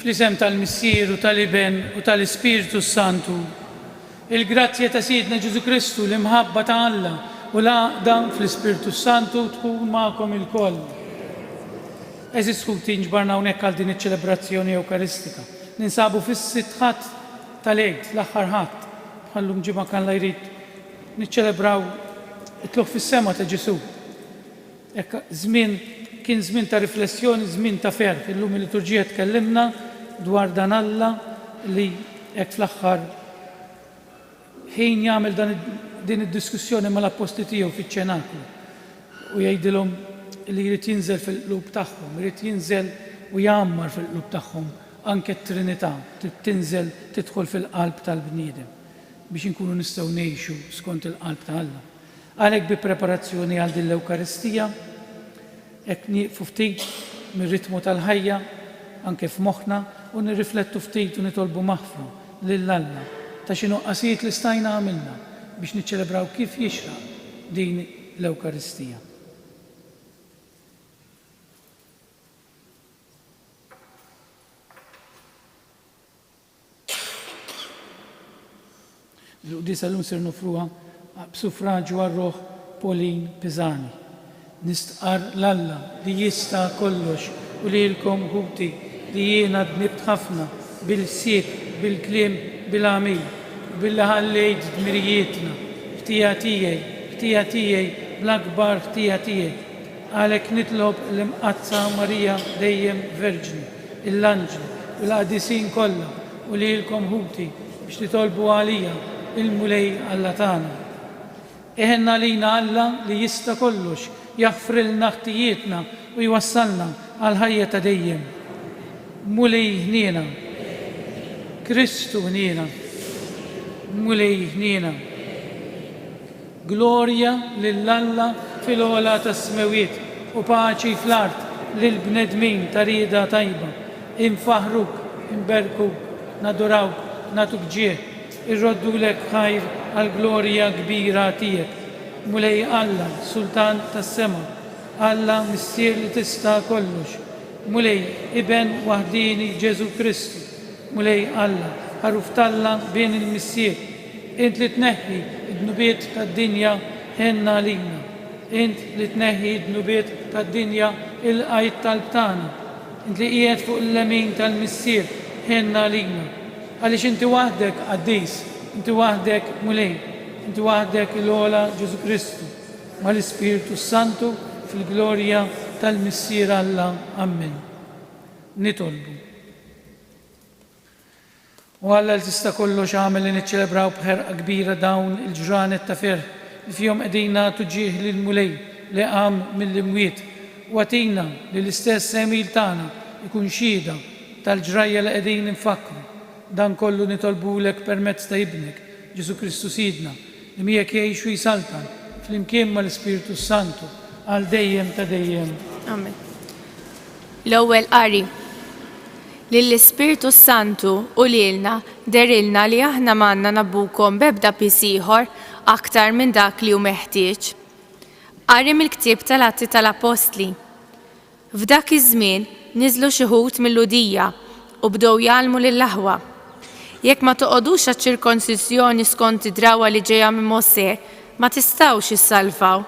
Fl-isem tal-Missier u tal-Iben u tal-Ispirtu s-Santu. Il-grazzja ta' Sidna Ġesù Kristu, l-imħabba ta' Alla u l-għaqda fl-Ispirtu s-Santu tkun magħkom ilkoll. Għeżież ħuti, nġbarna hawnhekk għal din iċ-ċelebrazzjoni Ewkaristika. Ninsabu fis-sitt Ħadd tal-Għid, l-aħħar Ħadd, bħal-lum ġimgħa Alla jrid niċċelebraw it-tlugħ fis-sema ta' Ġesù. Hekk żmien kien żmien ta' riflessjoni, żmien ta' ferħ. Illum il-liturġija tkellimna dwar dan Alla li hekk fl-aħħar ħin jagħmel dan din id-diskussjoni mal-appostli tiegħu fiċ-ċenaklu u jgħidilhom li jrid jinżel fil-qlub tagħhom, irid jinżel u jgħammar fil-qlub tagħhom anke t-Trinità trid tinżel tidħol fil-qalb tal-bniedem biex inkunu nistgħu ngħixu skont il-qalb ta' Alla. Għalhekk bi preparazzjoni għal din l-Ewkaristija, hekk nieqfu ftit mir-ritmu tal-ħajja, anke f'moħħna, u nirriflettu ftit u nitolbu maħfra lil Alla ta' xi nuqqasijiet li stajna għamilna biex niċċelebraw kif jixraq din l-Ewkaristija. Il-quddiesa llum ser noffruha b'suffraġju għal ruħ Pauline Pisani. Nistqarr 'l Alla li jista' kollox u lilkom ħuti li jiena dnibt ħafna bil-ħsieb, bil-kliem, bil-għamil, u billi ħallejt dmirijietna, ħtija tiegħi, ħtija tiegħi, bl-akbar ħtija tiegħi. Għalhekk nitlob l-Imqaddsa Marija dejjem Verġni, l-anġli u l-qaddisin kollha u lilkom ħuti biex titolbu għalija il-Mulej Alla tagħna. Iħenn għalina Alla li jista' kollox, jaħfrilna ħtijietna u jwassalna għall-ħajja ta' dejjem. Mulej ħniena. Kristu ħniena. Mulej ħniena. Glorja lil Alla fil-ogħla tas-smewwiet u paċi fl-art lill-bnedmin ta' rieda tajba. Infaħħruk, inberkuk, nadurawk, nagħtuk ġieħ, irroddulek ħajr għall-glorja kbira tiegħek. Mulej Alla, Sultan tas-sema, Alla Missier li tista' kollox, Mulej, Iben waħdieni Ġesù Kristu, Mulej Alla, Ħaruf t'Alla, Bin il-Missier, Int li tneħħi d-dnubiet tad-dinja, ħenn għalina. Int li tneħħi d-dnubiet tad-dinja, ilqa' it-talb tagħna. Int li qiegħed fuq il-lemin tal-Missier, ħenn għalina. Għaliex inti waħdek qaddis, inti waħdek Mulej, inti waħdek il-ogħla Ġesù Kristu, mal-Ispirtu s-Santu, fil-glorja tal-Missier Alla. Ammen. Nitolbu. O Alla li tista' kollox agħmel li niċċelebraw b'ħerqa kbira dawn il-ġranet ta' ferħ li fihom qegħdin nagħtu ġieħ lill-Mulej li qam mill-imwiet u agħtina li l-istess għemil tagħna jkun xhieda tal-ġrajja li qegħdin infakkru. Dan kollu nitolbulek permezz ta' Ibnek, Ġesù Kristu Sidna, li miegħek jgħix u jsaltan, flimkien mal-Ispirtu s-Santu, għal dejjem ta' dejjem. Amen. L-Ewwel Qari. Lill-Ispirtu s-Santu u lilna dehrilna li aħna m'għandna ngħabbukom b'ebda piż ieħor aktar minn dak li hu meħtieġ. Qari mill-Ktieb tal-Atti tal-Appostli. F'dak iż-żmien niżlu xi wħud mil-Lhudija u bdew jgħallmu lill-aħwa, Jekk ma toqogħdux għaċ-ċirkonċiżjoni skont id-drawwa li ġejja minn Mosè, ma tistgħux issalvaw.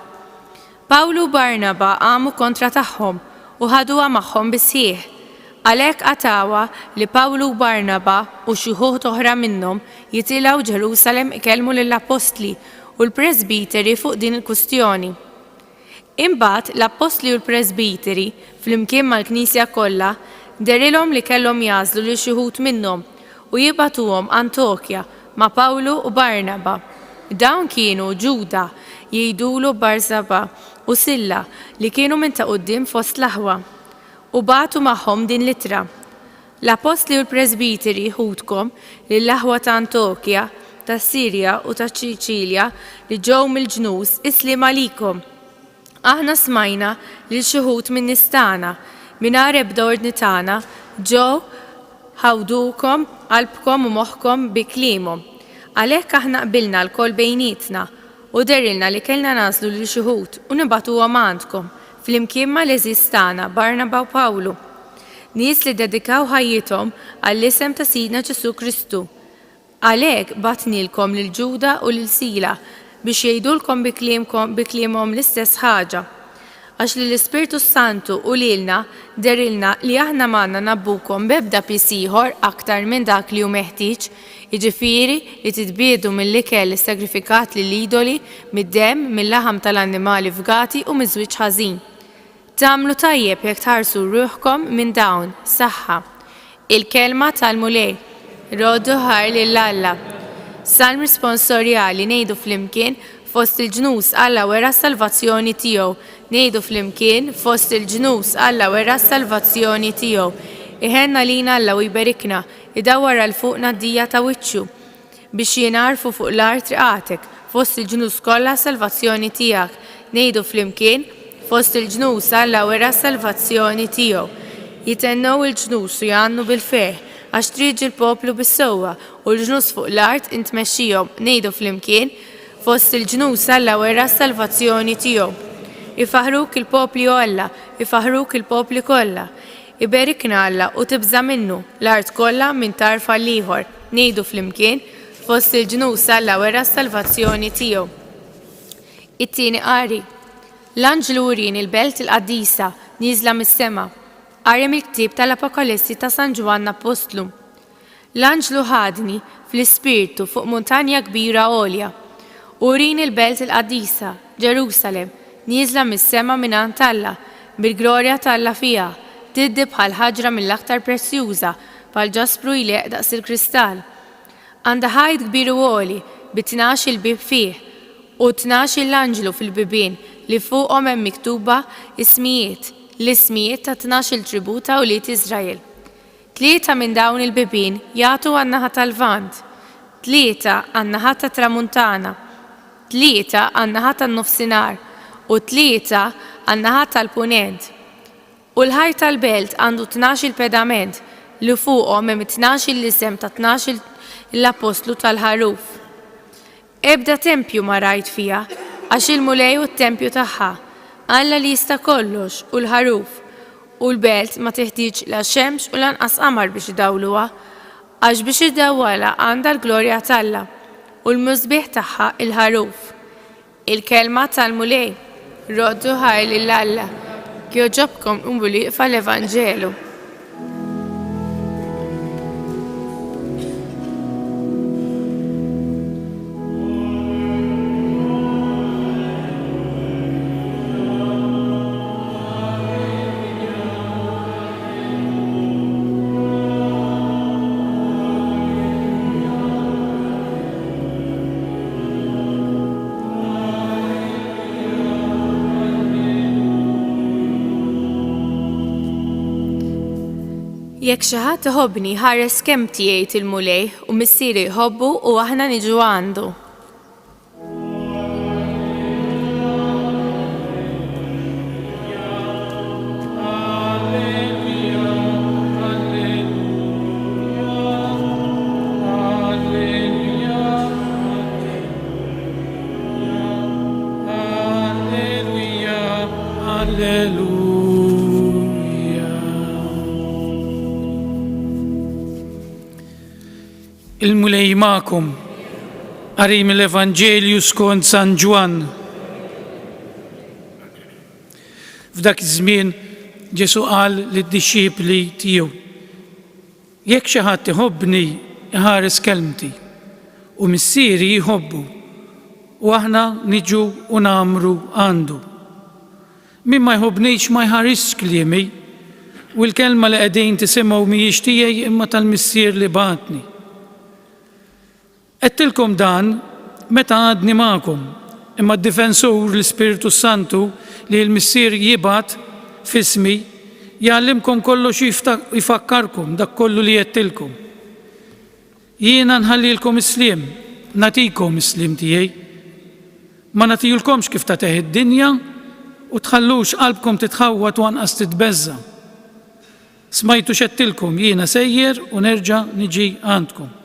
Pawlu u Barnaba qamu kontra tagħhom u ħaduha magħhom bis-sħiħ. Għalhekk qatgħuha li Pawlu u Barnaba u xi wħud oħra minnhom jitilgħu Ġerusalemm ikellmu lill-appostli u l-presbiteri fuq din il-kwistjoni. Imbagħad l-appostli u l-presbiteri, flimkien mal-knisja kollha, dehrilhom li kellhom jagħżlu lil xi wħud minnhom u jibagħtuhom Antokja ma' Pawlu u Barnaba. Dawn kienu Ġuda, jgħidulu Barsaba, u Silla, li kienu minn ta' quddiem fost l-aħwa. U bagħtu magħhom din l-ittra, L-appostli u l-presbiteri, ħutkom, lill-aħwa ta' Antokja, tas-Sirja u ta' Ċiċilja li ġew mill-ġnus, is-sliem għalikom. Aħna smajna lil xi wħud min-nies tagħna, mingħajr ebda ordni tagħna, ġew ħawdukom qalbkom u moħħkom bi kliemhom. Għalhekk aħna qbilna lkoll bejnietna, u dehrilna li kellna nagħżlu lil xi wħud u nibagħtuhom għandkom, flimkien mal-għeżież tagħna Barnaba u Pawlu. Nies li ddedikaw ħajjithom għall-isem ta' Sidna Ġesù Kristu. Għalhekk bgħatnielkom lil Ġuda u lil Sila biex jgħidulkom bi kliemkom bi kliemhom l-istess ħaġa. Għax lill-Ispirtu s-Santu u lilna dehrilna li aħna m'għandna ngħabbukom b'ebda piż ieħor aktar minn dak li hu meħtieġ, jiġifieri li titbiegħdu mill-ikel issagrifikat lill-idoli, mid-demm, mil-laħam tal-annimali fgati u miż-żwieġ ħażin. Tagħmlu tajjeb jekk tħarsu ruħkom minn dawn. Saħħa. Il-Kelma tal-Mulej. Roddu ħajr lil Alla. Salm risponsorjali ngħidu flimkien, Fost il-ġnus Alla wera s-salvazzjoni tiegħu. Ngħidu flimkien, Fost il-ġnus Alla wera s-salvazzjoni tiegħu. Iħenn għalina Alla u jberikna, idawwar għal fuqna d-dija ta' wiċċu. Biex jingħarfu fuq l-art triqatek, fost il-ġnus kollha s-salvazzjoni tiegħek. Ngħidu flimkien, Fost il-ġnus Alla wera s-salvazzjoni tiegħu. Jithennew il-ġnus u jgħannu bil-ferħ, għax trieġi l-poplu bis-sewwa, u l-ġnus fuq l-art int tmexxihom. Ngħidu flimkien, Fost il-ġnus Alla wera s-salvazzjoni tiegħu. Ifaħħruk il-popli, o Alla, ifaħħruk il-popli kollha. Iberikna Alla u tibża' minnu, l-art kollha minn tarf għall-ieħor. Ngħidu flimkien, Fost il-ġnus Alla wera s-salvazzjoni tiegħu. It-tieni qari. L-anġlu wrieni l-belt il-qaddisa, nieżla mis-sema. Qari mill-ktieb tal-Apokalissi ta' San Ġwann Appostlu. L-anġlu ħadni fl-ispirtu fuq muntanja kbira għolja, u wrini l-belt il-qaddisa, Ġerusalemm, nieżla mis-sema mingħand Alla, bil-glorja t'Alla fiha, tiddi bħal ħaġra mill-aktar prezzjuża, bħal ġaspru jleqq daqs il-kristall. Għandha ħajt kbir u għoli, bi tnax-il bieb fih, u tnax-il anġlu fil-bibien li fuqhom hemm miktuba ismijiet, l-ismijiet tat-tnax-il tribù ta' wlied Iżrael. Tlieta minn dawn il-bibien jagħtu għan-naħa tal-Lvant, tlieta għan-naħa tat-Tramuntana, tlieta għan-naħa tan-Nofsinhar, u tlieta għan-naħa tal-Punent. U l-ħajt tal-belt għandu tnax-il pedament li fuqhom hemm it-tnax-il isem ta' tnax-il appostlu tal-Ħaruf. Ebda tempju ma rajt fiha, għax il-Mulej hu t-tempju tagħha, Alla li jista' kollox u l-Ħaruf, u l-belt ma teħtieġ la xemx u lanqas qamar biex idawluha, għax biex iddawwalha għandha l-glorja t'Alla, u l-musbieħ tagħha il-Ħaruf. Il-Kelma tal-Mulej. Roddu ħajr lil Alla. Jogħġobkom qumu lieqfa l-Evanġelu. Jekk xi ħadd iħobbni jħares kelmti jgħid il-Mulej u Missieri jħobbu u aħna niġu għandu. Il-Mulej magħkom. Qari mill-Evanġelju skont San Ġwann. F'dak iż-żmien Ġesù qal lid-dixxipli tiegħu, Jekk xi ħadd iħobbni, iħares kelmti, u Missieri jħobbu, u aħna niġu u ngħammru għandu. Min ma jħobbnix ma jħarisx kliemi, u l-kelma li qegħdin tisimgħu mhijiex tiegħi imma tal-Missier li bagħatni. Għedtilkom dan meta għadni magħkom, imma d-Difensur, l-Ispirtu s-Santu, li l-Missier jibgħat f'ismi, jgħallimkom kollox u jfakkarkom dak kollu li għedtilkom. Jiena nħallilkom is-sliem, nagħtikom is-sliem tiegħi. Ma nagħtihulkomx kif tagħtih id-dinja, u tħallux qalbkom titħawwad u anqas titbeżża'. Smajtu x'għedtilkom, jiena sejjer u nerġa' niġi għandkom.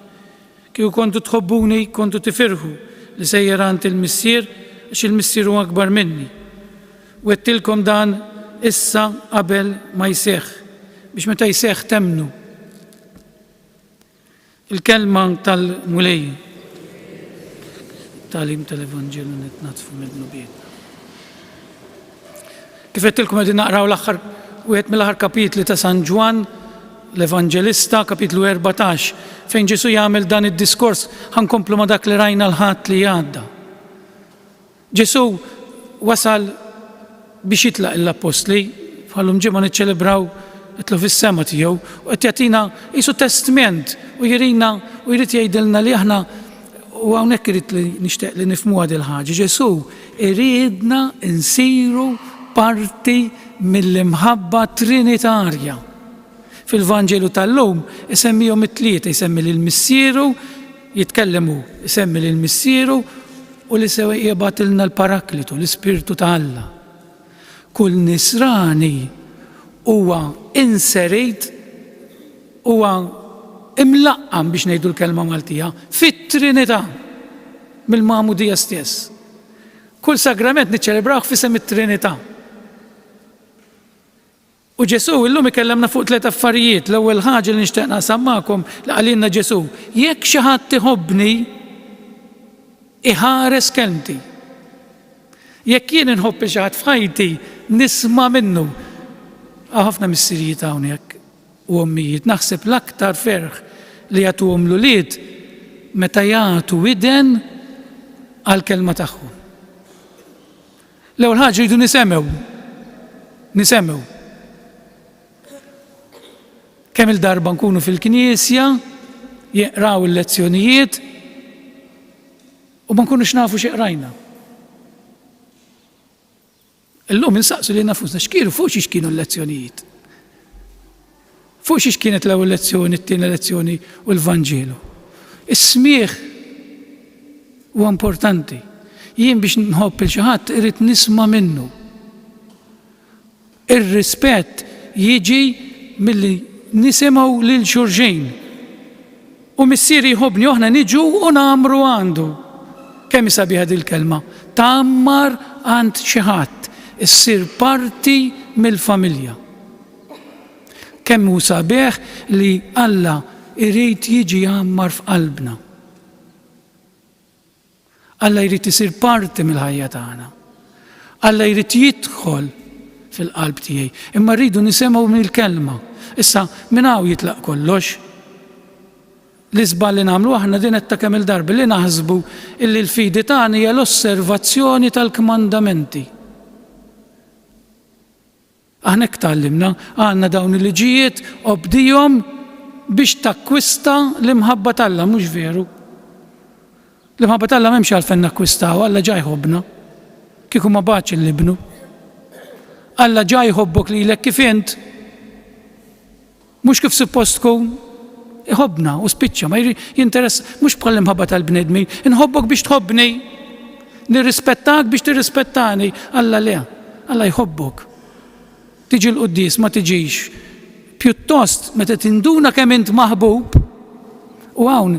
Kieku kontu tħobbuni, kontu tifirħu li sejjer għand il-Missier, għax il-Missier hu akbar minni. U għedtilkom dan issa qabel ma jseħħ, biex meta jseħħ temmnu. Il-kelma tal-Mulej. Tagħlim tal-Evanġelju nitnaddfu minn dnubietna. Kif għedtilkom qegħdin naqraw l-aħħar wieħed mill-aħħar kapitli ta' San Ġwann l-Evanġelista, kapitlu 14, fejn Ġesù jagħmel dan id-diskors ħa nkomplu ma' dak li rajna l-Ħadd li għadda. Ġesù wasal biex jitlaq lill-appostli, bħal-lum ġimgħa niċċelebraw it-tlugħ fis-sema tiegħu, u qed jagħtina qisu testment u jurina u jrid jgħidilna li aħna u hawnhekk irid li nixtieq li nifhmuha dil-ħaġa, Ġesù iridna nsiru parti mill-imħabba trinitarja. Fil-Vanġelu tal-lum isemmihom it-tlieta, jsemmi lil Missieru, jitkellem hu, isemmi lil Missieru u li se jibgħatilna l-Paraklitu, l-Ispirtu ta' Alla. Kull nisrani huwa inserit, huwa imlaqqam biex ngħidu l-kelma Maltija, fit-Trinità mill-magħmudija stess. Kull sagrament niċċelebrawh f'isem it-Trinità. U Ġesù illum ikellemna fuq tliet affarijiet. L-ewwel ħaġa li nixtieq naqsam magħkom li qalilna Ġesù, jekk xi ħadd iħobbni, iħares kelmti. Jekk jien inħobb lil xi ħadd f'ħajti, nisma' minnu. Hawn ħafna missirijiet hawnhekk u ommijiet. Naħseb l-aktar ferħ li jagħtuhom l-ulied meta jagħtu widen għall-kelma tagħhom. L-ewwel ħaġa rridu nisemgħu. Nisemgħu. Kemm il-darba nkunu fil-knisja, jeqraw il-lezzjonijiet u ma nkunux nafu xi qrajna. Illum insaqsu lilna nfusna x'kienu fuq xiex kienu l-lezzjonijiet. Fuq xiex kienet l-ewwel lezzjoni, it-tieni lezzjoni u l-Vanġelu. Is-smigħ huwa importanti. Jien biex nħobb il xi ħadd irid nisma' minnu. Ir-rispett jiġi milli nisimgħu lil xulxin. U Missieri jħobbni u aħna niġu u ngħammru għandu. Kemm hi sabiħa dil-kelma, tgħammar għand xi ħadd, issir parti mill-familja. Kemm hu sabiħ li Alla jrid jiġi jgħammar f'qalbna. Alla jrid isir parti mill-ħajja tagħna. Alla jrid jidħol fil-qalb tiegħi. Imma rridu nisimgħu mill-kelma. Issa, minn hawn jitlaq kollox. L-iżball li nagħmlu aħna din għedtha kemm il-darba li naħsbu illi l-fidi tagħna hija l-osservazzjoni tal-kmandamenti. Aħna hekk tgħallimna, għandna dawn il-liġijiet, obdihom biex takkwista l-imħabba t'Alla, mhux veru? L-imħabba t'Alla m'hemmx għalfejn nakkwistawha, Alla ġa jħobbna. Kieku ma bagħatx lil Ibnu. Alla ġa jħobbok lilek kif int. Mhux kif suppost tkun. Iħobbna u spiċċa, ma jinteress mhux bħal l-imħabba tal-bnedmin, inħobbok biex tħobbni. Nirrispettak biex tirrispettani. Alla le, Alla jħobbok. Tiġi l-quddies, ma tiġix. Pjuttost meta tinduna kemm int maħbub, u hawn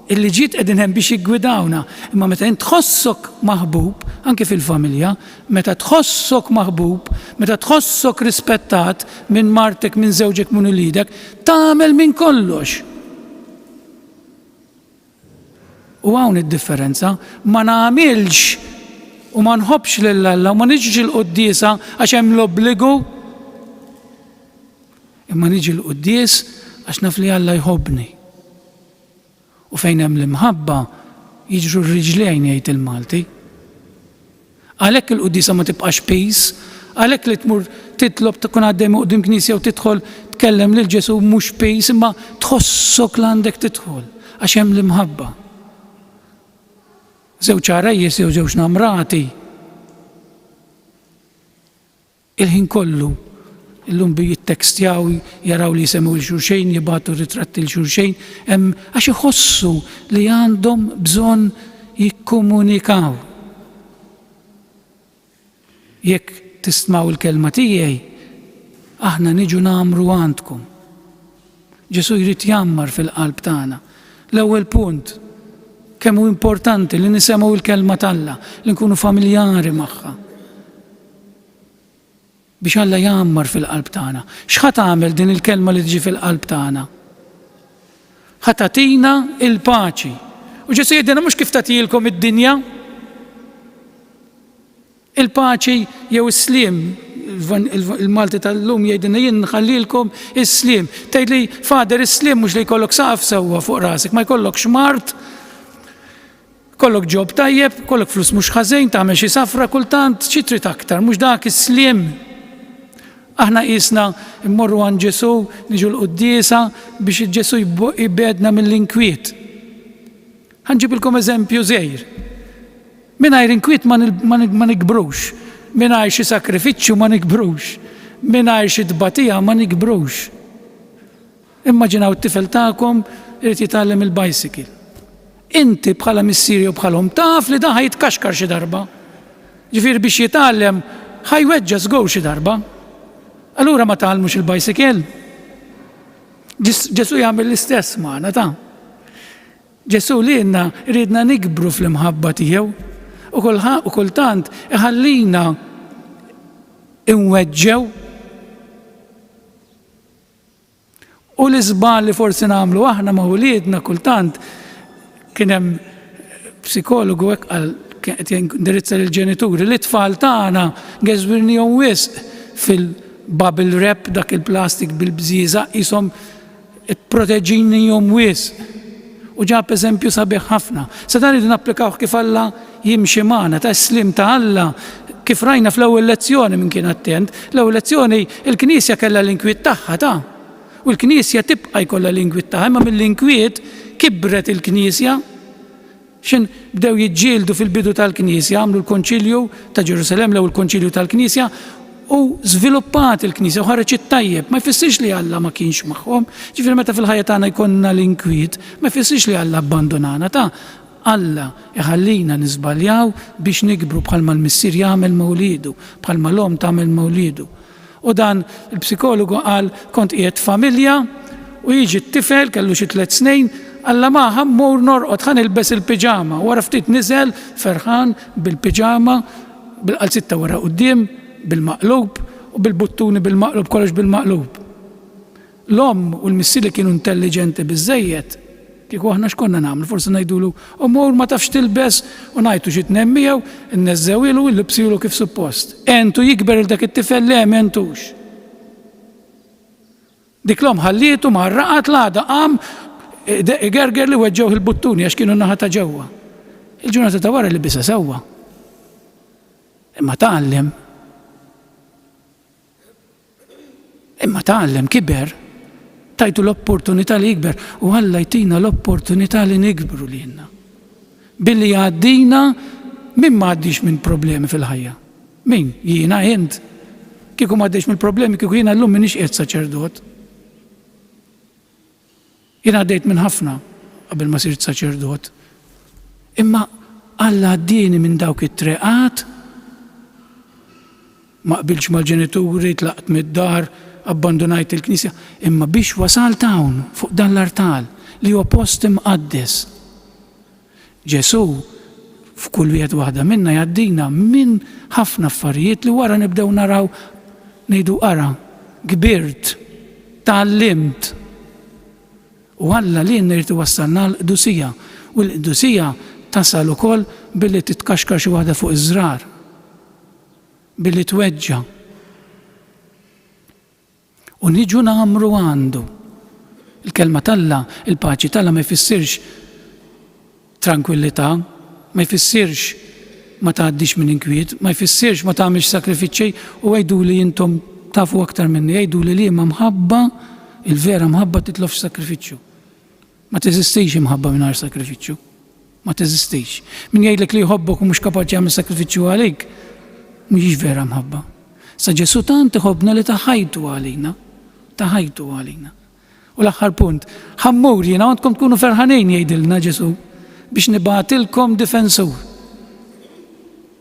il-liġijiet qegħdin hemm biex jiggwidawna, imma meta int tħossok maħbub, anke fil-familja, meta tħossok maħbub, meta tħossok rispettat minn martek, minn żewġek, minn uliedek, tagħmel minn kollox. U hawn id-differenza, ma nagħmilx u ma nħobbx lil Alla u ma niġix il-quddiesa għax hemm l-obbligu. Imma niġi l-quddies għax naf li Alla jħobbni. U fejn hemm l-imħabba jiġru r-riġlejn jgħid il-Malti. Għalhekk il-quddiesa ma tibqax piż, għalhekk li tmur titlob tkun għaddej minn quddiem knisja u tidħol tkellem lil Ġesù mhux piż imma tħossok l għandek tidħol għax hemm l-imħabba. Żewġ għarajjes jew żewġ namrati Il-ħin kollu. Illum bi jittekstjaw, jaraw li jsemmu 'l xulxejn, jibagħtu ritratti 'l xulxejn, hemm għax iħossu li għandhom bżonn jikkomunikaw. Jekk tistmaw il-kelma tiegħi, aħna niġu ngħammru għandkom. Ġesù jrid jgħammar fil-qalb tagħna. L-ewwel punt, kemm hu importanti li nisemgħu l-kelma t'Alla, li nkunu familjari magħha. Biex Alla jgħammar fil-qalb tagħna. X'ħa tagħmel din il-kelma li tiġi fil-qalb tagħna? Ħa tagħtina l-paċi. U Ġesù jgħidilna mhux kif tagħtihielkom id-dinja. Il-paċi jew is-sliem, il-Malti tal-lum jgħidilna jien nħallilkom is-sliem. Tgħidli, Father, is-sliem mhux li jkollok saqaf sewwa fuq rasek, ma jkollokx mard, kollok ġob tajjeb, kollok flus mhux ħażin, tagħmel xi safra kultant, xi trid aktar, mhux dak is-sliem. Aħna qisna mmorru għand Ġesù, niġu l-quddiesa biex Ġesù jbegħdna mill-inkwiet. Ħa nġibilkom eżempju żgħir. Mingħajr inkwiet ma nikbrux, mingħajr xi sagrifiċċju ma nikbrux, mingħajr xi tbatija ma nikbrux. Immaġinaw it-tifel tagħkom irid jitgħallem il-bicycle. Inti bħala missier jew bħala omm taf li dan ħa jitkaxkar xi darba. Ġifieri biex jitgħallem ħa jweġġa' żgur xi darba. Allura ma tgħallmux il-bicycle? Ġesù jagħmel l-istess magħna ta'. Ġesù lilna jridna nikbru fl-imħabba tiegħu u u kultant iħallina inweġġew. U l-iżball li forsi nagħmlu aħna ma' uliedna kultant kien hemm psikologu hekk qal qed jindirizza lill-ġenituri li t-tfal tagħna geżwirnihom wisq fil-bubble wrap dak il-plastik bil-bżieżaq qishom Ipproteġinihom wisq. U ġab eżempju sabiħ ħafna. Sa dan irridu napplikawh kif Alla jimxi magħna, ta' s-sliem ta' Alla, kif rajna fl-ewwel lezzjoni min kien attent. L-ewwel lezzjoni il-Knisja kellha l-inkwiet tagħha ta'. U l-Knisja tibqa' jkollha l-inkwiet tagħha, imma mill-inkwiet kibret il-Knisja. X'in bdew jiġġieldu fil-bidu tal-Knisja, għamlu l-Konċilju ta' Ġerusalemm, l-ewwel Konċilju tal-Knisja, u żviluppat il-Knisja u ħareġ it-tajjeb. Ma jfissirx li Alla ma kienx magħhom. Ġifieri meta fil-ħajja tagħna jkollna l-inkwiet, ma jfissirx li Alla abbandunana. Ta' Alla iħallina niżbaljaw biex nikbru bħalma l-missier jagħmel ma' wliedu, bħalma l-omm tagħmel ma' wliedu. U dan il-psikologu qal kont qiegħed f'familja u jiġi t-tifel kellu xi tlett snin, Alla ma ħa mmur norqod ħa nilbes il-piġama. Wara ftit niżel ferħan bil-piġama, bil-qalziet ta' wara quddiem, bil-maqlub u bil-buttuni bil-maqlub kollox bil-maqlub. L-omm u l-missier li kienu intelliġenti biżżejjed, kieku aħna x'konna nagħmlu? Forsi ngħidulu, O mur ma tafx tilbes u ngħajtu xi tnejn miegħu, inneżżewhielu u nlibbsilu kif suppost. Għentu jikber 'il dak it-tifel? Le, m'għentux. Dik l-omm ħallietu mar raqad l-għada qam igerger li weġġgħuh il-buttuni għax kienu n-naħa ta' ġewwa. Il-ġurnata ta' wara libisha sewwa. Imma tgħallem. Imma tgħallem, kiber. Tajtu l-opportunità li jikber u Alla jtina l-opportunità li nikbru lilna. Billi jgħaddina min ma għaddix minn problemi fil-ħajja? Min? Jiena, int? Kieku ma għaddejx mill-problemi kieku jiena llum m'iniex qiegħed saċerdot. Jien għaddejt minn ħafna qabel ma sirt saċerdot. Imma Alla għaddieni minn dawk it-treqat, ma qbiltx mal-ġenituri, tlaqt mid-dar, abbandunajt il-knisja, imma biex wasalt hawn fuq dan l-artal li huwa post imqaddes. Ġesù f'kull wieħed u waħda minna jgħaddina minn ħafna affarijiet li wara nibdew naraw ngħidu ara, kbirt, tgħallimt. U Alla lilna jrid iwassalna għall-qdusija, u l-qdusija tasal ukoll billi titkaxkar xi waħda fuq iż-żrar, billi tweġġa'. U niġu ngħammru għandu. Il-Kelma t'Alla, il-paċi t'Alla ma jfissirx trankwillità, ma jfissirx ma tgħaddix minn inkwiet, ma jfissirx ma tagħmilx sagrifiċċji u għiduli intom tafu aktar minni, għiduli liema mħabba, il-vera mħabba titlobx sagrifiċċju. Ma teżistix imħabba mingħajr sagrifiċċju. Ma teżistix. Min jgħidlek li jħobbok u mhux kapaċi jagħmel sagrifiċċju għalik, mhijiex vera mħabba. Sa Ġesù tant iħobbna li ta ħajtu għalina. Ta ħajtu għalina. U l-aħħar punt, ħa mmur jiena u għandkom tkunu ferħanin jgħidilna Ġesù biex nibgħatilkom difensur.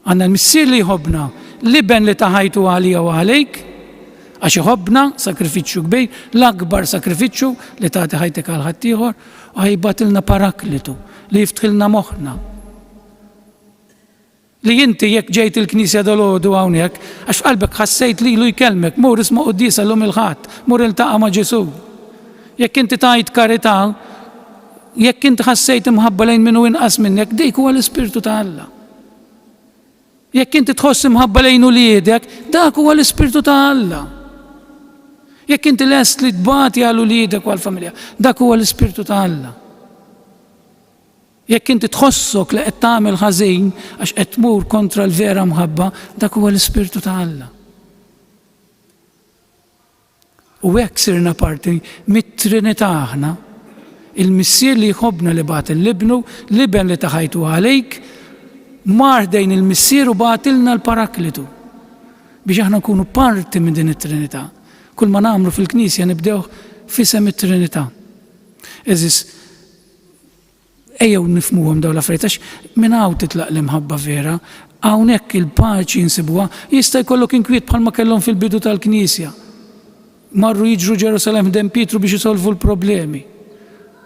Għandna l-Missier li jħobbna, l-Iben li ta ħajtu għalija u għalik, għax iħobbna, sagrifiċċju kbir, l-akbar sagrifiċċju li tagħti ħajtek għal ħaddieħor, u ħa jibgħatilna Paraklitu li jiftħilna moħħna. Li inti jekk ġejt il-knisja dalgħodu hawnhekk, għax f'qalbek ħassejt lilu jkellmek, mur isma' quddiesa llum il-Ħadd, mur iltaqa' ma' Ġesù. Jekk inti tgħid karità, jekk inti ħassejt imħabba lejn min hu inqas minnek, dik huwa l-Ispirtu ta' Alla. Jekk inti tħoss imħabba lejn uliedek, dak huwa l-Ispirtu ta' Alla. Jekk inti lest li tbati għal uliedek u għall-familja, dak huwa l-Ispirtu ta' Alla. Jekk inti tħossok li qed tagħmel ħażin għax qed tmur kontra l-vera mħabba, dak huwa l-Ispirtu ta' Alla. U hekk sirna parti mit-Trinità aħna. Il-Missier li jħobbna li bagħat lil Ibnu, l-Iben li ta ħajtu għalik, mar ħdejn il-Missier u bagħatilna l-Paraklitu biex aħna nkunu parti minn din it-Trinità. Kull ma nagħmlu fil-Knisja nibdewh f'isem it-Trinità. Għeżież, Ejjew nifhmuhom dawn l-affarijiet għax minn hawn titlaq l-imħabba vera. Hawnhekk il-paċi nsibuha. Jista' jkollok inkwiet bħalma kellhom fil-bidu tal-Knisja. Marru jiġru Ġerusalemm ħdejn Pietru biex isolvu l-problemi.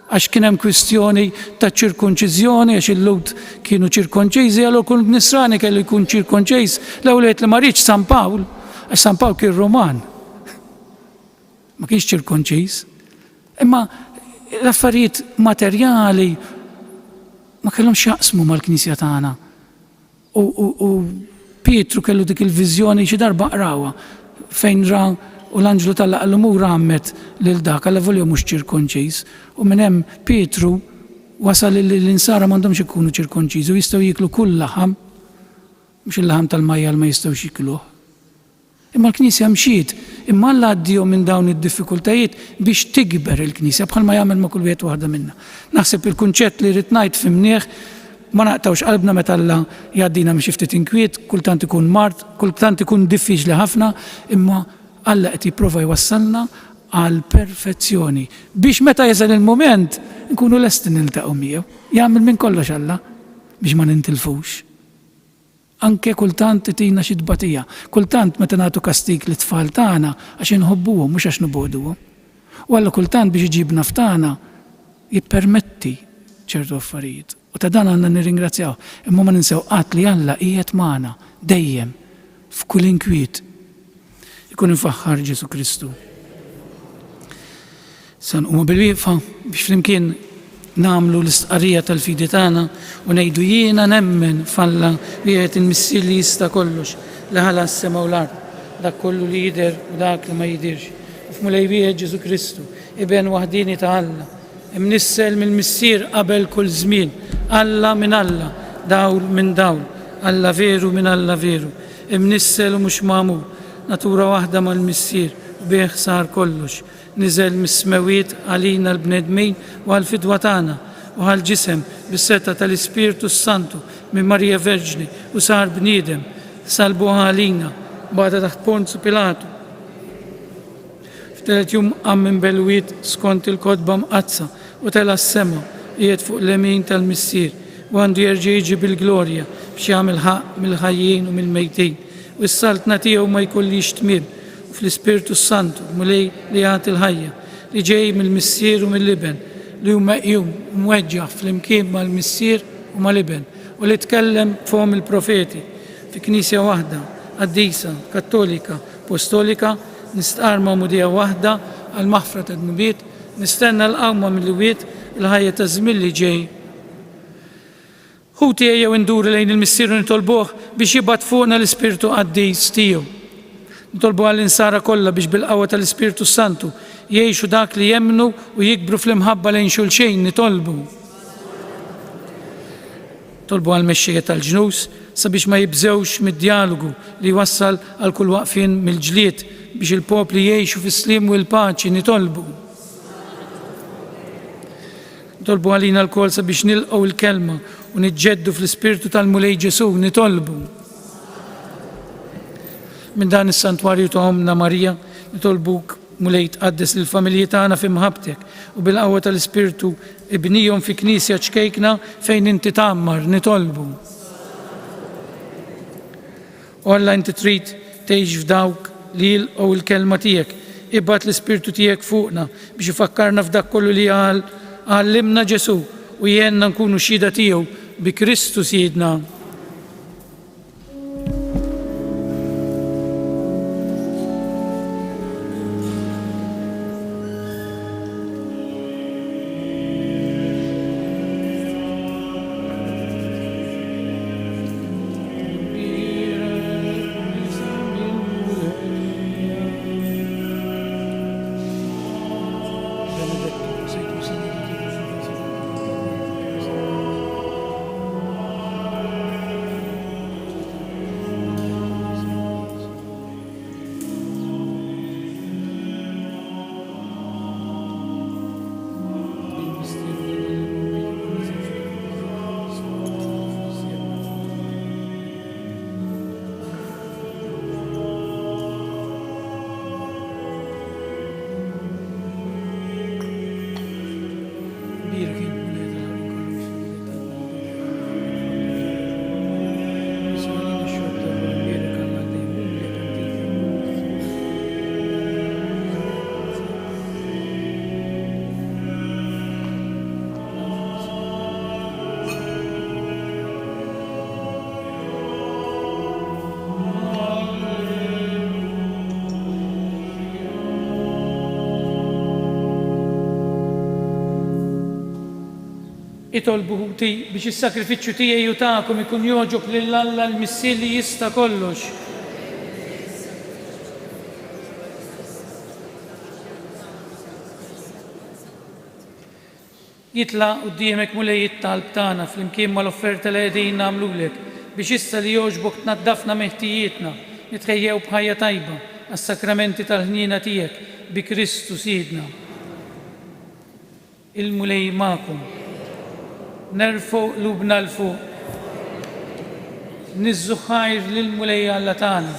Għax kien hemm kwistjoni ta' ċirkonċiżjoni għax il-Lhud kienu ċirkonċiżi, allura kull Nisrani kellu jkun ċirkonċiż. L-ewwel wieħed li ma riedx San Pawl, għax San Pawl kien Ruman. Ma kienx ċirkonċiż. Imma l-affarijiet materjali ma kellhomx x'jaqsmu mal-Knisja tagħna. U, u, u Pietru kellu dik il-viżjoni xi darba qrawha fejn ra u l-anġlu t'Alla qallu mur għammed lil dak allavolja mhux ċirkonċiż. U minn hemm Pietru wasal li l-insara m'għandhomx ikunu ċirkonċiżi u jistgħu jieklu kull laħam, mhux il-laħam tal-majjal ma jistgħux jikluh. Imma l-Knisja mxiet, imma Alla għaddiehom minn dawn id-diffikultajiet biex tikber il-Knisja bħalma jagħmel ma' kull wieħed u waħda minna. Naħseb il-kunċett li rrid ngħid fhimnieh, ma naqtgħux qalbna meta Alla jgħaddina minn xi ftit inkwiet, kultant ikun mard, kultant ikun diffiċli ħafna, imma Alla qed jipprova jwassalna għall-perfezzjoni biex meta jasal il-mument nkunu lesti niltaqgħu miegħu. Jagħmel minn kollox Alla biex ma nintilfux. Anke kultant itina xi tbatija. Kultant meta nagħtu kastig lit-tfal tagħna għax inħobbuhom mhux għax nobogħduhom. U Alla kultant biex iġibna f'tagħna jippermetti ċertu affarijiet. U ta' dan għandna nirringrazzjawh. Imma ma ninsew qatt li Alla qiegħed magħna dejjem f'kull inkwiet. Ikun imfaħħar Ġesù Kristu. Sa nqumu bil-wieqfa biex flimkien nagħmlu l-istqarrija tal-fidi tagħna u ngħidu jiena nemmen f'Alla wieħed il-Missier li jista' kollox, li ħalaq s-sema u l-art, dak kollu li jidher u dak li ma jidhirx, u f'Mulej wieħed Ġesù Kristu, Iben waħdieni ta' Alla, imnissel mill-Missier qabel kull żmien, Alla minn Alla, dawl minn dawl, Alla veru minn Alla veru, imnissel u mhux magħmul, natura waħda mal-Missier, u bih sar kollox. Niżel mis-smewwiet għalina l-bnedmin u għall-fidwa tagħna, u ħa l-ġisem bis-setgħa tal-Ispirtu s-Santu minn Marija Verġni u sar bniedem, salbuha għalina, bata taħt Ponzu Pilatu. F'telet jum qam minn bel-wied skont il-Kotba Mqaddsa u tela' s-sema, qiegħed fuq l-lemin tal-Missier, u għandu jerġa' jiġi bil-glorja biex jagħmel ħaqq mill-ħajjin u mill-mejtin, u s-saltna tiegħu ma jkollhiex tmiem. u fl-Ispirtu s-Santu, Mulej li jagħti l-ħajja, li ġej mill-Missier u mill-Iben, li hu meqjum u mweġġaħ flimkien mal-Missier u mal-Iben, u li tkellem b'fomm il-profeti, fi Knisja waħda, qaddisa, kattolika, apostolika, nistqarr magħmudija waħda għall-maħfra tad-dnubiet, nistenna l-qawma mill-iwiet, il-ħajja taż-żmien li ġej. Ħuti ejjew induru lejn il-Missier u nitolbuh biex jibgħat fuqna l-Ispirtu Qaddis tiegħu. Nitolbu għall-insara kollha biex bil-qawwa tal-Ispirtu s-Santu jgħixu dak li jemmnu u jikbru fl-imħabba lejn xulxejn nitolbu. Nitolbu għall-mexxejja tal-ġnus sabiex ma jibżgħux mid-djalogu li jwassal għal kull waqfien mill-ġlied biex il-popli jgħixu fis-sliem u l-paċi nitolbu. Nitolbu għalina lkoll sabiex nilqgħu l-Kelma u niġġeddu fl-Ispirtu tal-Mulej Ġesù, nitolbu. Minn dan is-santwarju ta' Ommna Marija, nitolbuk, Mulej, tqaddes lill-familji tagħna fi mħabbtek u bil-qawwa tal-Ispirtu ibnihom fi knisja ċkejkna fejn inti tgħammar, nitolbu. O Alla inti trid tgħix f'dawk li jilqgħu l-kelma tiegħek. Ibgħat l-Ispirtu tiegħek fuqna biex ifakkarna f'dak kollu li għallimna Ġesù u jgħinna nkunu xhieda tiegħu bi Kristu Sidna. Itolbu ħuti biex is-sagrifiċċju tiegħi u tagħkom ikun jogħġob lil Alla l-Missier li jista' kollox. Jitla' quddiemek Mulej it-talb tagħna flimkien mal-offerta li qegħdin nagħmlulek biex issa li jogħġbok tnaddafna minn ħtijietna, nitħejjew b'ħajja tajba għas-sakramenti tal-ħniena tiegħek bi Kristu Sidna. Il-Mulej magħkom. Nerfgħu qlubna 'l fuq. Niżżu ħajr lill-Mulej Alla tagħna.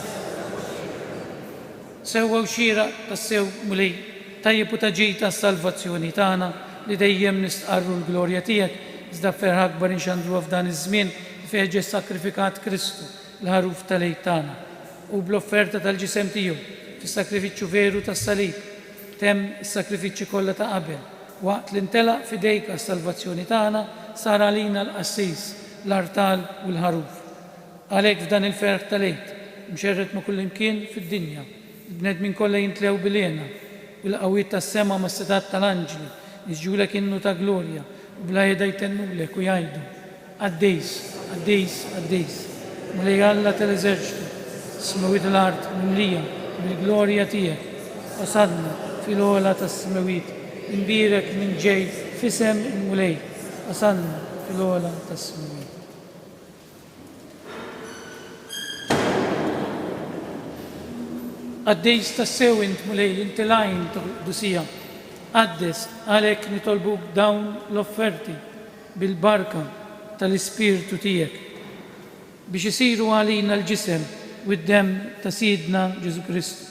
Sewwa u xieraq tassew, Mulej, tajjeb u ta' ġid għas-salvazzjoni tagħna li dejjem nistqarru l-glorja tiegħek, iżda b'ferħ akbar inxandruha f'dan iż-żmien li fih ġie ssakrifikat Kristu, l-Ħaruf tal-Għid tagħna. Hu bl-offerta tal-ġisem tiegħu, fis-sagrifiċċju veru tas-salib, temm is-sagrifiċċji kollha ta' qabel, waqt li ntelaq f'idejk għas-salvazzjoni tagħna, sar għalina l-qassis, l-artal u l-ħaruf. Għalhekk f'dan il-ferħ tal-Għid, mxerred ma' kullimkien fid-dinja, il-bnedmin kollha jimtlew bil-hena, u l-qawwiet tas-sema mas-setgħat tal-anġli jisġulek innu ta' glorja u bla heda jtennulek u jgħidu, Qaddis, qaddis, qaddis, Mulej Alla tal-eżerċtu, is-smewwiet u l-art mimlija bil-glorja tiegħek. Osanna fil-ogħla tas-smewwiet, imbierek min ġej f'isem il-Mulej, Osanna fil-ogħla tas-smewwiet. Qaddis tassew int, Mulej, inti l-għajn tal-qdusija. Qaddes, għalhekk nitolbuk dawn l-offerti bil-barka tal-Ispirtu tiegħek, biex isiru għalina l-ġisem u d-demm ta' Sidna Ġesù Kristu.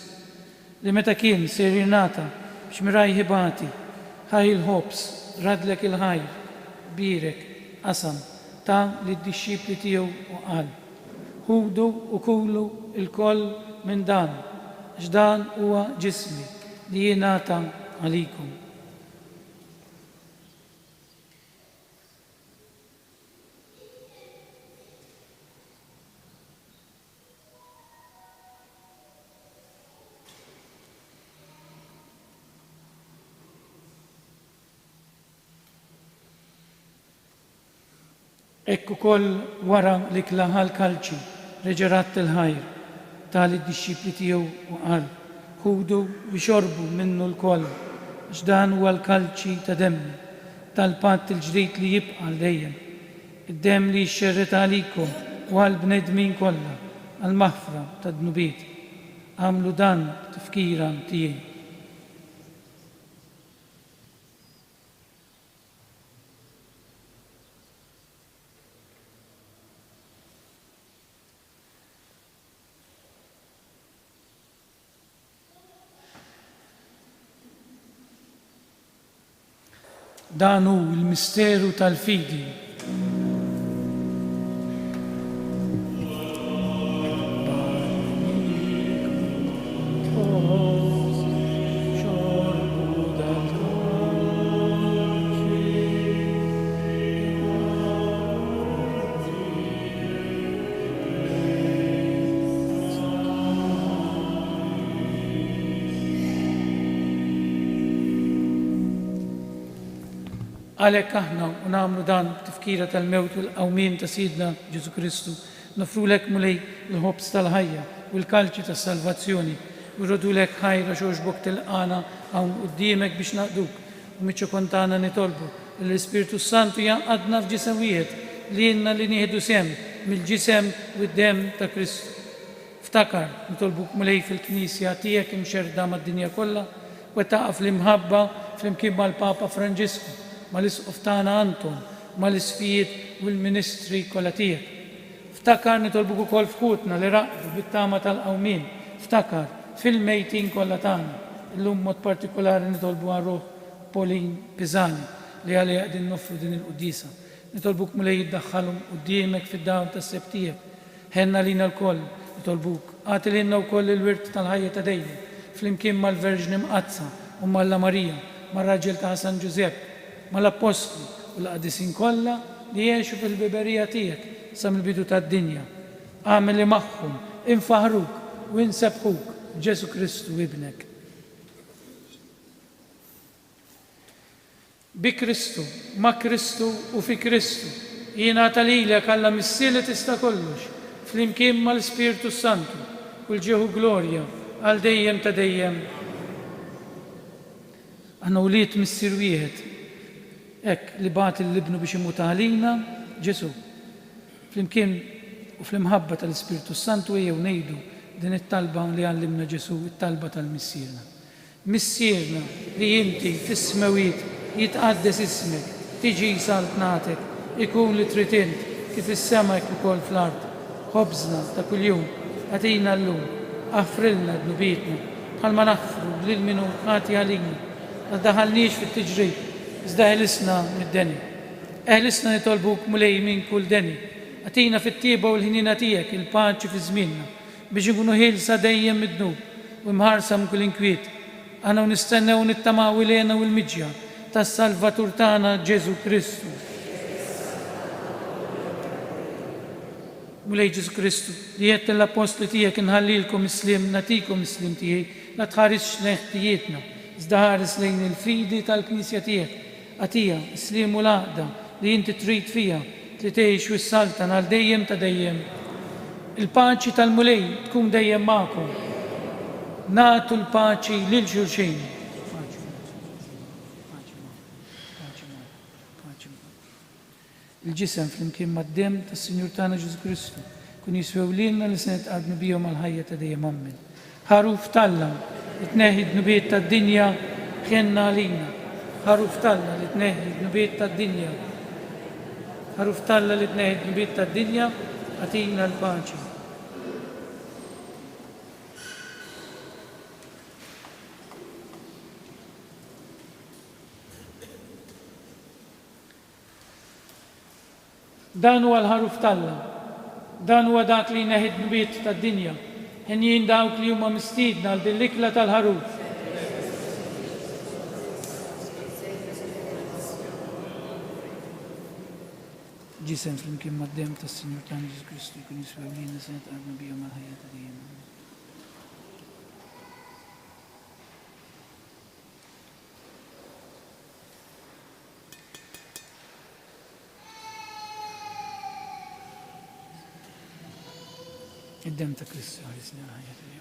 Li meta kien ser jingħata biex mirajh ibati, ħa il-ħobż, raddlek il-ħajr, bierek, qasam, ta lid-dixxipli tiegħu u qal, Ħudu u kulu lkoll minn dan, għax dan huwa ġismi li jingħata għalikom. Hekk ukoll wara li klaha l-kalċi, reġa' radd il-ħajr, ta lid-dixxipli tiegħu u qal, Ħudu u ixorbu minnu lkoll, għax dan huwa l-kalċi ta' demmi, tal-patt il-ġdid li jibqa' għal dejjem. Id-demm li jixxerred għalikom u għall-bnedmin kollha għall-maħfra tad-dnubiet. Agħmlu dan b'tifkira tiegħi. Dan hu l-misteru tal-fidi. Għalhekk aħna u nagħmlu dan b'tifkira tal-mewt u l-qawmien ta' Sidna Ġesù Kristu, noffrulek Mulej il-ħobż tal-ħajja u l-kalċi tas-salvazzjoni, u rrodulek ħajr għax għoġbok tilqagħna hawn quddiemek biex naqduk, u miċ-ċokon tagħna nitolbu li l-Ispirtu s-Santu jgħaqqadna f'ġisem wieħed, lilna li nieħdu sehem mill-ġisem u d-demm ta' Kristu. Ftakar, nitolbuk Mulej fil-Knisja tiegħek imxerrda mad-dinja kollha, wettaqha fl-imħabba flimkien mal-Papa Franġisku, mal-Isqof tagħna Anton, mal-Isqfijiet u l-ministri kollha tiegħek. Ftakar, nitolbuk ukoll f'ħutna li raqdu bit-tama tal-qawmien, ftakar fil-mejtin kollha tagħna. Illum b'mod partikulari nitolbu għal ruħ Pauline Pisani li għaliha qegħdin noffru din il-quddiesa. Nitolbuk Mulej iddaħħalhom quddiemek fid-dawl tas-sebħ tiegħek. Ħenn għalina lkoll, nitolbuk, agħti lilna wkoll il-wirt tal-ħajja ta' dejjem, flimkien mal-Verġni Mqaddsa, Omm Alla Marija, mar-raġel tagħha San Ġużepp, mal-Appostli u l-qaddisin kollha li għexu fil-ħbiberija tiegħek sa mill-bidu tad-dinja. Agħmel li magħhom infaħħruk u insebbħuk b'Ġesù Kristu Ibnek. Bi Kristu, ma' Kristu u fi Kristu, jingħata lilek Alla Missier li tista' kollox, flimkien mal-Ispirtu s-Santu, kull ġieħ u glorja, għal dejjem ta' dejjem. Aħna wlied Missier wieħed, hekk li bagħat lil Ibnu biex imut għalina, Ġesù. Flimkien u fl-imħabba tal-Ispirtu s-Santu ejjew ngħidu din it-talba li għallimna Ġesù, it-talba tal-Missierna. Missierna li inti fis-smewwiet, jitqaddes ismek, tiġi saltnatek, ikun li trid int, kif fis-sema hekk ukoll fl-art. Ħobżna ta' kuljum agħtina llum. Aħfrilna dnubietna, bħalma naħfru lil min hu ħati għalina. La tdaħħalniex fit-tiġrib, iżda eħlisna mid-deni. Eħlisna nitolbuk, Mulej, minn kull deni. Agħtina fit-tjieba u l-ħniena tiegħek il-paċi fi żmienna, Biex inkunu ħielsa dejjem mid-dnub u imħarsa minn kull inkwiet, aħna u nistennew u nittamaw il-hena u l-miġja tas-Salvatur tagħna Ġesù Kristu. Mulej Ġesù Kristu, li għedt lill-appostli tiegħek inħallilkom is-sliem, nagħtikom is-sliem tiegħi, la tħarisx lejn ħtijietna, iżda ħares lejn il-fidi tal-Knisja tiegħek. Agħtiha s-sliem u l-għaqda li inti trid fiha, li tgħix u ssaltan għal dejjem ta' dejjem. Il-paċi tal-Mulej tkun dejjem magħkom. Nagħtu l-paċi lil xulxin. Paċi magħkom. Paċi magħkom. Paċi magħkom. Paċi magħkom. Il-Ġisem flimkien mad-Demm tas-Sinjur tagħna Ġesù Kristu jkun jiswew lilna li se nitqarbnu bihom għall-ħajja ta' dejjem. Ammen. Ħaruf t'Alla li tneħħi d-dnubiet tad-dinja, ħenna għalina. Ħaruf t'Alla li tneħħi d-dnubiet tad-dinja. Ħaruf t'Alla li tneħħi d-dnubiet tad-dinja, agħtina l-paċi. Dan huwa l-Ħaruf t'Alla. Dan huwa dak li jneħħi d-dnubiet tad-dinja. Henjin dawk li huma mistiedna għal din l-ikla tal-Ħaruf. Ġisem flimkien mad-demm tas-Sinjur tagħna Ġesù Kristu jkun jiswew lilna se nitqarbnu bihom għall-ħajja ta' dejjem. Amen. Id-demm ta' Kristu ħarisni għal ħajja ta' dejjem.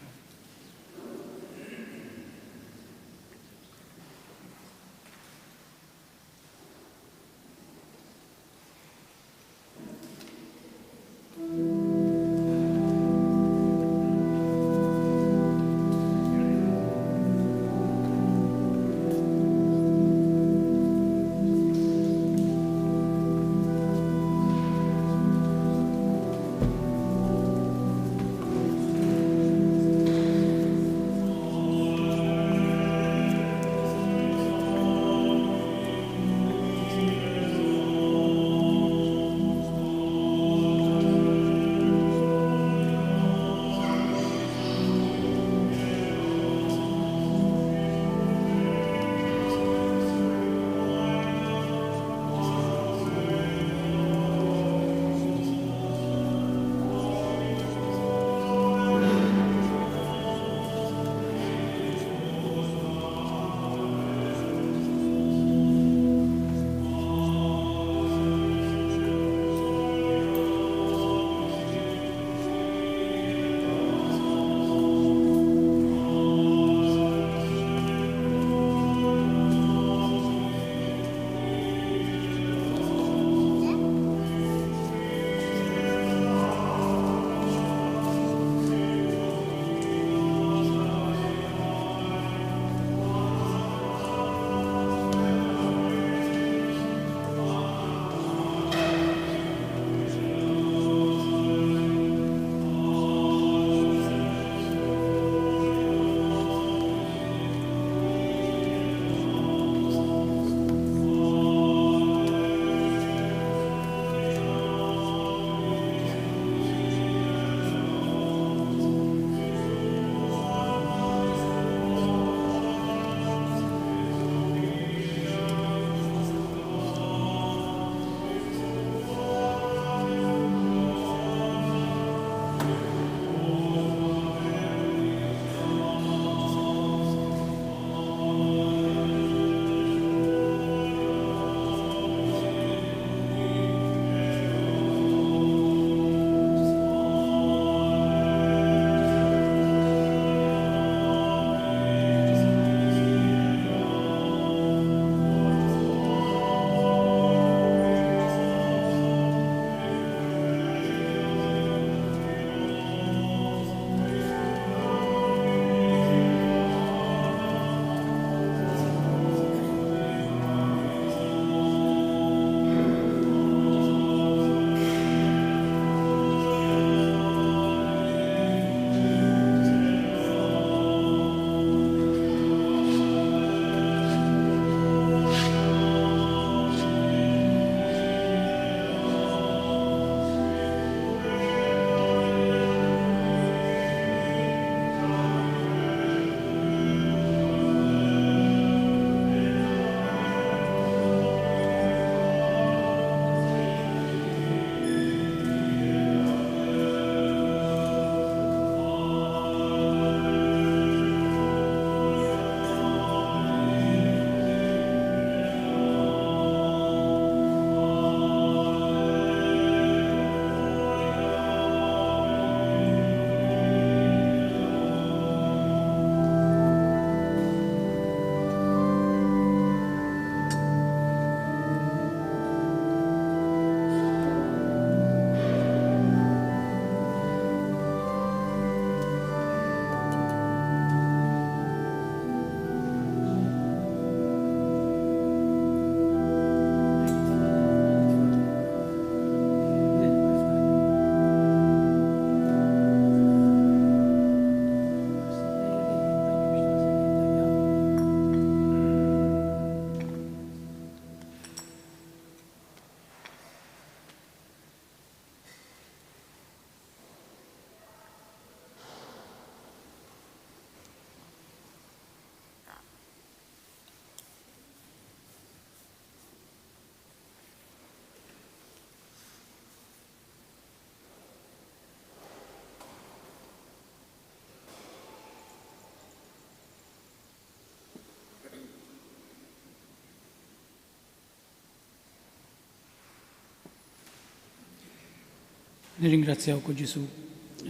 Nirringrazzjawk, O Ġesù,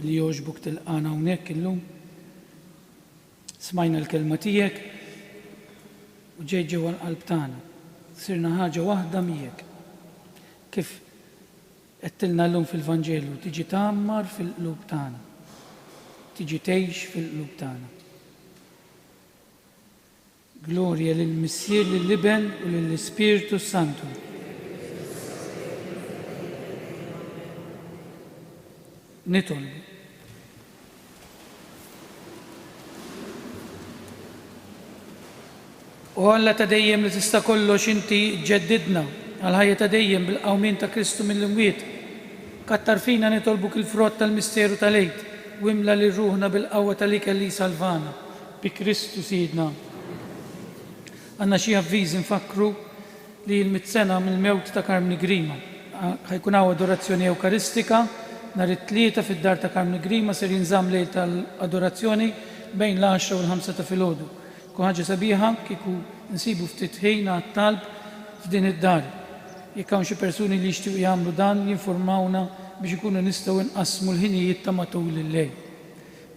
li jogħġbok tilqagħna hawnhekk illum. Smajna l-kelma tiegħek u ġejt ġewwa l-qalb tagħna. Sirna ħaġa waħda miegħek. Kif għedtilna llum fil-Vanġelu, tiġi tgħammar fil-qlub tagħna. Tiġi tgħix fil-qlub tagħna. Glorja lill-Missier, lill-Iben u lill-Ispirtu s-Santu. Nitolbu. O Alla ta' dejjem li tista' kollox inti ġġeddidna għall-ħajja ta' dejjem bil-qawmien ta' Kristu mill-imwiet. Kattar fina nitolbuk il-frott tal-misteru tal-Għid u imla lil ruħna bil-qawwa tal-ikel li jsalvana. Bi Kristu Sidna. Għandna xi avviżi nfakkru li l-mitt sena mill-mewt ta' Karmni Grima. Ħa jkun hawn adorazzjoni Ewkaristika nhar it-Tlieta fid-dar ta' Karmni Grima ser jinżamm lejl tal-adorazzjoni bejn l-għaxra u l-ħamsa ta' filgħodu. Tkun ħaġa sabiħa kieku nsibu ftit ħin għat-talb f'din id-dar. Jekk hawn xi persuni li jixtiequ jagħmlu dan jinfurmawna biex inkunu nistgħu nqassmu l-ħinijiet ta' matul il-lejl.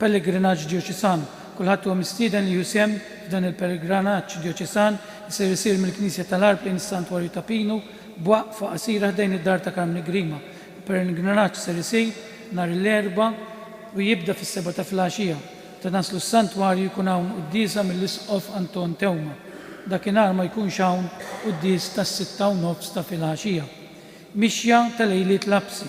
Pellegrinaġġ Djoċesan, Kulħadd huwa mistieden li jieħu sehem f'dan il-pellegranaġġ djoċesan li ser isir mill-Knisja tal-Għarb lejn is-Santwarju ta' Pinu b'waqfa qasira ħdejn id-dar ta' Karmni Grima. Il-pellegrinaġġ ser isir nhar l-Erbgħa u jibda fis-sebgħa ta' filgħaxija. Meta naslu s-Santwarju jkun hawn quddiesa mill-Isqof Anton Teuma. Dakinhar ma jkunx hawn quddies tas-sitta u nofs ta' filgħaxija. Mixja ta' Lejliet Lapsi,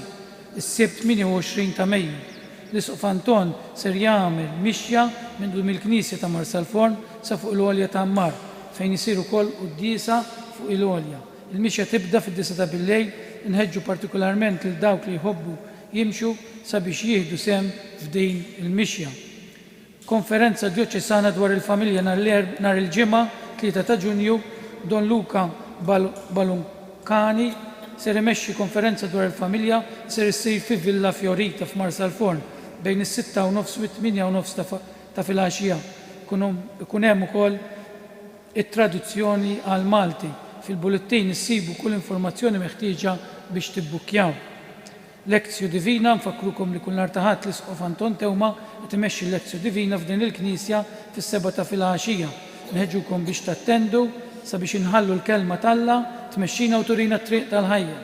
is-Sibt 28 ta' Mejju, l-Isqof Anton ser jagħmel mixja minn quddiem il-Knisja ta' Marsalforn sa fuq il-Għolja ta' Għammar, fejn isir ukoll quddiesa fuq il-għolja. Il-mixja tibda fid-disgħa ta' billejl, inħeġġu partikularment lil dawk li jħobbu jimxu sabiex jieħdu sehem f'din il-mixja. Konferenza Djoċesana dwar il-Familja nhar l-Erbgħa nhar il-Ġimgħa 3 ta' Ġunju, Don Luca Baluncani ser imexxi konferenza dwar il-familja li ser issir fi Villa Fiorita f'Marsalforn bejn is-sitta u nofs u t-tmienja u nofs ta' filgħaxija. Ikun hemm ukoll it-traduzzjoni għall-Malti. Fil-bullettin issibu kull informazzjoni meħtieġa biex tibbukkjaw. Lectio Divina, Nfakkrukom li kull nhar ta' Ħadd l-Isqof Anton Teuma qed imexxi l-Lectio Divina f'din il-knisja fis-sebgħa ta' filgħaxija. Nħeġġukom biex tattendu sabiex inħallu l-Kelma t'Alla tmexxina u turina t-triq tal-ħajja.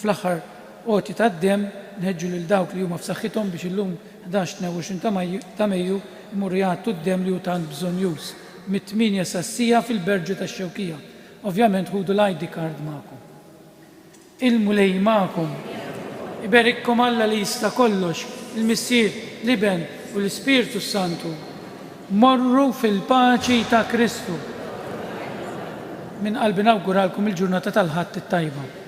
Fl-aħħar għoti tad-demm, nħeġġu lil dawk li huma f'saħħithom biex illum 11 22 ta' Mejju jmorru jgħattu d-demm li hu tant bżonnjuż, mit-tmienja sas-siegħa fil-Berġu tax-Xewkija. Ovvjament ħudu l-ID card magħkom. Il-Mulej magħkom. Iberikkom Alla li jista' kollox, il-Missier, l-Iben, u l-Ispirtu s-Santu. Morru fil-paċi ta' Kristu. Minn qalbi nawguralkom il-ġurnata tal-Ħadd it-tajba.